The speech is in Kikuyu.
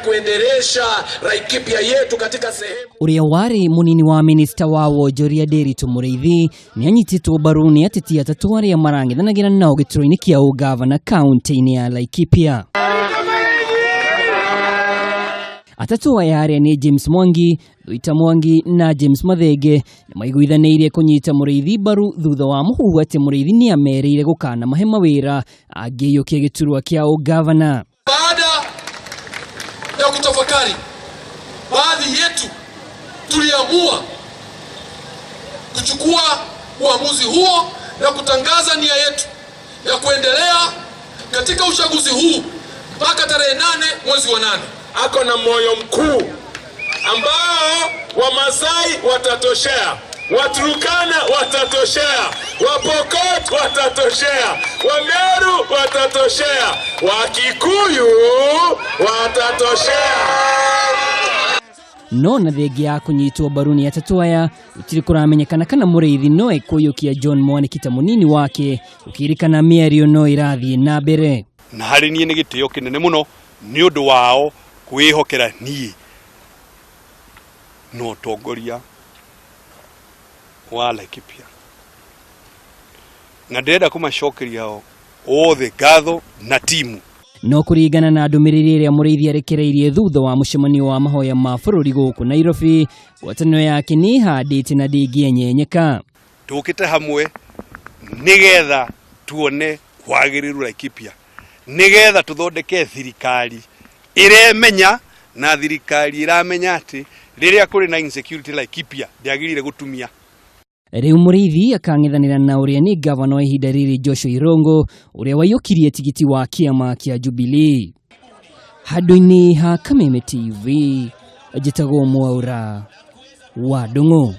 kuendelesha Laikipia yetu katika sehemu. Ũrĩa warĩ mũnini wa minista wa wonjoria Ndiritu Mũrĩithi nĩ anyitĩtwo mbaru nĩ ateti atatũ arĩa marang'ethanagĩra nao gĩturwa-inĩ kĩa ũgavana kaunti-inĩ ya Laikipia. Atatũ aya arĩa nĩ James Mwangi, Thuita Mwangi na James Mathenge nĩ maiguithanĩirie kũnyita Mũrĩithi mbaru thutha wa mũhuhu atĩ Mũrĩithi nĩ amerĩire gũkanamahe mawĩra angĩiyũkia gĩturwa kĩa ũgavana. Baada ya kutafakari, baadhi yetu tuliamua kuchukua uamuzi huo na kutangaza nia yetu ya kuendelea katika uchaguzi huu mpaka tarehe 8 mwezi wa 8. Ako na moyo mkuu ambao Wamasai watatoshea, Waturkana watatoshea, Wapokot watatoshea, Wameru watatoshea, Wakikuyu watatoshea. No na thengia ya kũnyitwo mbaru nĩ atatũ aya, gũtirĩ kũramenyekana kana Mũrĩithi no ekũiyũkia John Mwaniki ta mũnini wake, gũkĩrĩkana mĩario no ĩrathiĩ na mbere. Na harĩ niĩ nĩ gĩtĩo kĩnene mũno nĩ ũndũ wao kwĩhokera niĩ na ũtongoria wa Laikipia, na ndĩrenda kũmacokeria othe ngatho na timu. No kũringana na ndũmĩrĩri ĩrĩa Mũrĩithi arekereirie thutha wa mũcemanio wa mahoya ma bũrũri gũkũ Nairobi, ngwatanĩro yake nĩ ĩhandĩte na ndĩngĩenyenyeka. Tũkĩte hamwe nĩgetha tuone wagĩrĩru Laikipia, nĩgetha tũthondeke thirikari ĩremenya na thirikari ĩramenya atĩ rĩrĩa kũrĩ na insecurity Laikipia ndĩagĩrĩire gũtumia. Rĩu Mũrĩithi akang'ethanĩra na ũrĩa nĩ gavana wa ihinda rĩrĩ Joshua Irungu, ũrĩa waiyũkirie tigiti wa kĩama kĩa Jubilee. Handũ-inĩ ha Kameme TV, njĩtagwo Mwaura wa Ndung'u.